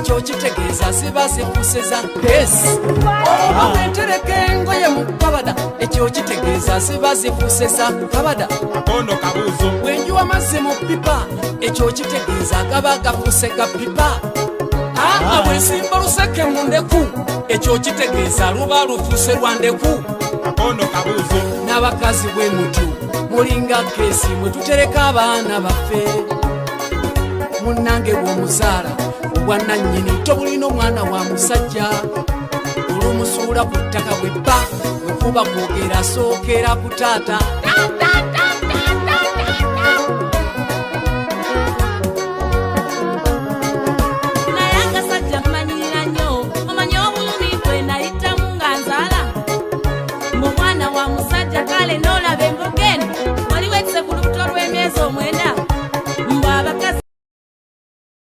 Ekyo kitegeeza ziba zifuuse za keesi. Oba bwentereka engoye mu kabada, ekyo kitegeeza ziba zifuuse za kabada. Akono kabuuzo. Bwenjiwa amazzi mu pipa, ekyo kitegeeza gaba gafuuse ga pipa. Aa, bwensimba luseke mu ndeku, ekyo kitegeeza luba lufuuse lwa ndeku. Akono kabuuzo. N'abakazi bwe mutyo mulinga keesi mwe tutereka abaana baffe. Munnange bw'omuzaala, obwannannyini tobulina. Omwana wa musajja olumusuula ku ttaka, bwe bba bwe kuba kwogera, sookera ku taata.